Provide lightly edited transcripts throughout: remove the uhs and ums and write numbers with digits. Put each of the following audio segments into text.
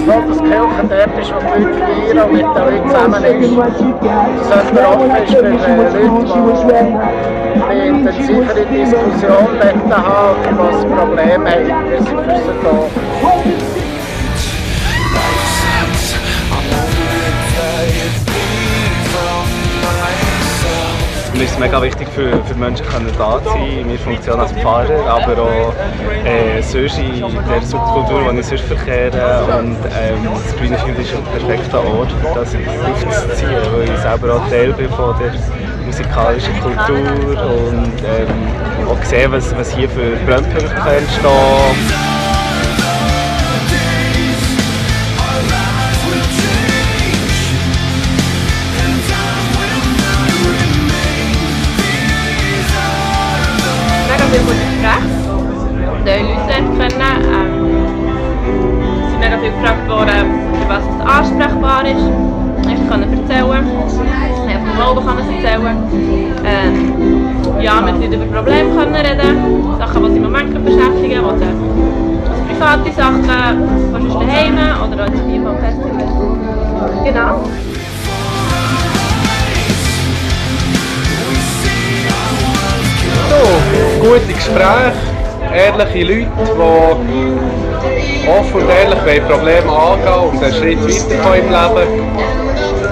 Obwohl das Kirche dort ist, wo die Leute feiern und mit den Leuten zusammen ist, sollte man offen ist für Leute, die intensivere Diskussion haben und was Probleme haben. Wir sind für sie da. Mir ist es mega wichtig für Menschen da zu sein, in meiner Funktion als Pfarrer, aber auch sonst in der Subkultur, die ich sonst verkehre. Und das Grüne-Field ist ein perfekter Ort, für das aufzuziehen, weil ich selber auch Teil bin von der musikalischen Kultur und auch sehe, was hier für Brennpunkte entstehen. Viel gute Gespräche, neue Leute lernen kennen. Es sind mega viel gefragt worden, für was es ansprechbar ist. Ich kann erzählen, vom Glauben kann es erzählen. Ja, mit Leuten über Probleme können reden, Sachen, die sie im Moment beschäftigen, also private Sachen, sonst daheim oder auch die vom Festival. Genau. Gute Gespräche, ehrliche Leute, die offen und ehrlich Probleme angehen und einen Schritt weiterkommen im Leben.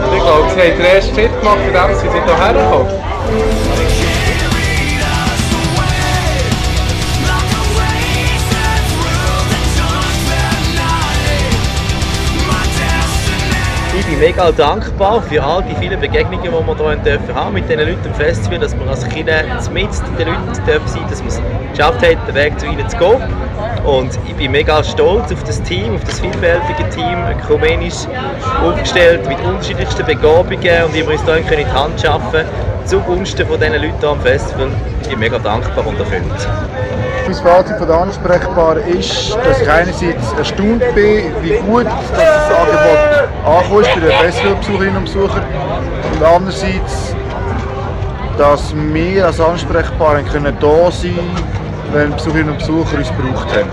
Und ich glaube, sie haben den ersten Schritt gemacht, indem sie hierher gekommen. Ich bin mega dankbar für all die vielen Begegnungen, die wir hier haben mit diesen Leuten im Festival, dass wir als Kinder mit den Leuten sein dürfen, dass wir es geschafft haben, den Weg zu ihnen zu gehen. Und ich bin mega stolz auf das Team, auf das vielfältige Team, ökumenisch aufgestellt mit unterschiedlichsten Begabungen und wie wir uns hier in die Hand schaffen zugunsten von diesen Leuten hier am Festival. Ich bin mega dankbar und erfüllt. Mein Fazit von der Ansprechbar ist, dass ich einerseits erstaunt bin, wie gut das Angebot angekommen ist bei den Festivalbesucherinnen und Besuchern und andererseits, dass wir als Ansprechbar da sein können, wenn Besucherinnen und Besucher uns gebraucht haben.